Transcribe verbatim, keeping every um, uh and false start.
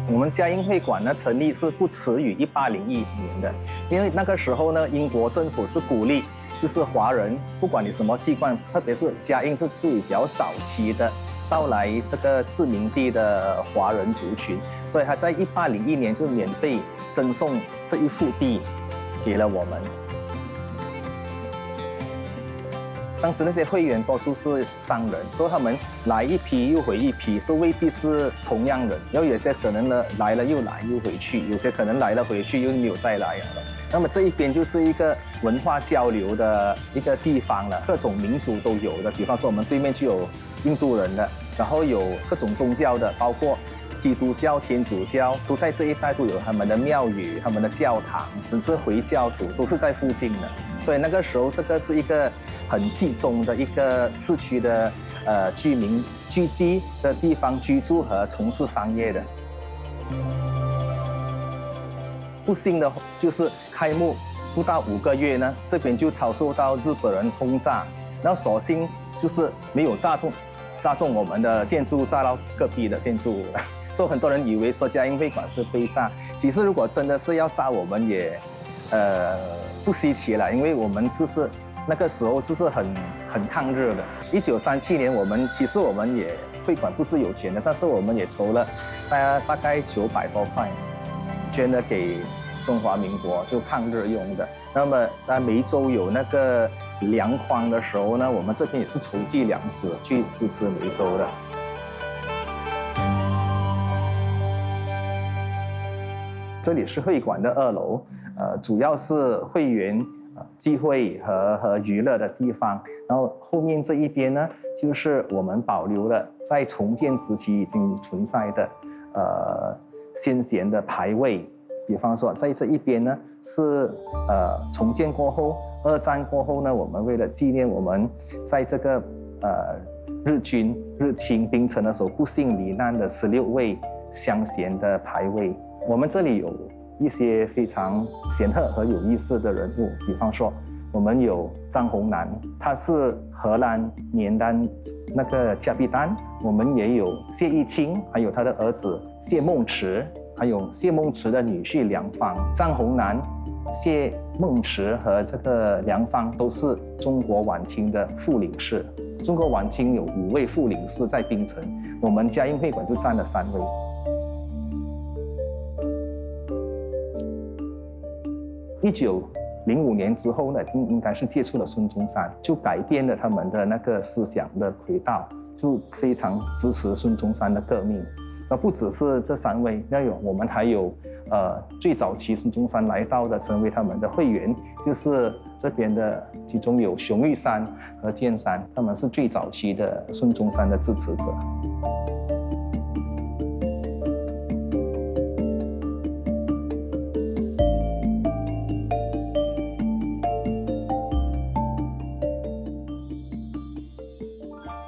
我们嘉应会馆呢，成立是不迟于一八零一年的，因为那个时候呢，英国政府是鼓励，就是华人，不管你什么籍贯，特别是嘉应是属于比较早期的到来这个殖民地的华人族群，所以他在一八零一年就免费赠送这一幅地给了我们。当时那些会员多数是商人，所以他们来一批又回一批，所以未必是同样人。然后有些可能呢，来了又来又回去，有些可能来了回去又没有再来了。那么这一边就是一个文化交流的一个地方了，各种民族都有的。比方说，我们对面就有印度人的，然后有各种宗教的，包括基督教、天主教，都在这一带都有他们的庙宇、他们的教堂，甚至回教徒都是在附近的。所以那个时候，这个是一个很集中的一个市区的呃居民聚集的地方，居住和从事商业的。不幸的就是开幕不到五个月呢，这边就遭受到日本人轰炸，那所幸就是没有炸中，炸中我们的建筑，炸到隔壁的建筑物。所以很多人以为说嘉应会馆是被炸，其实如果真的是要炸，我们也呃不稀奇了，因为我们就是那个时候就是很很抗日的。一九三七年，我们其实我们也会馆不是有钱的，但是我们也筹了大大概九百多块，捐了给中华民国，就抗日用的。那么在梅州有那个粮荒的时候呢，我们这边也是筹集粮食去支持梅州的。这里是会馆的二楼，呃，主要是会员呃聚会和和娱乐的地方。然后后面这一边呢，就是我们保留了在重建时期已经存在的呃先贤的牌位。比方说，在这一边呢，是呃重建过后，二战过后呢，我们为了纪念我们在这个呃日军日清冰城的时候不幸罹难的十六位乡贤的牌位。我们这里有一些非常显赫和有意思的人物，比方说，我们有张宏南，他是荷兰年单那个甲必丹，我们也有谢义清，还有他的儿子谢梦池，还有谢梦池的女婿梁芳。张宏南、谢梦池和这个梁芳都是中国晚清的副领事。中国晚清有五位副领事在冰城，我们嘉应会馆就占了三位。一九零五年之后呢，应应该是接触了孙中山，就改变了他们的那个思想的轨道，就非常支持孙中山的革命。那不只是这三位，那有我们还有呃最早期孙中山来到的成为他们的会员，就是这边的其中有熊玉山和建山，他们是最早期的孙中山的支持者。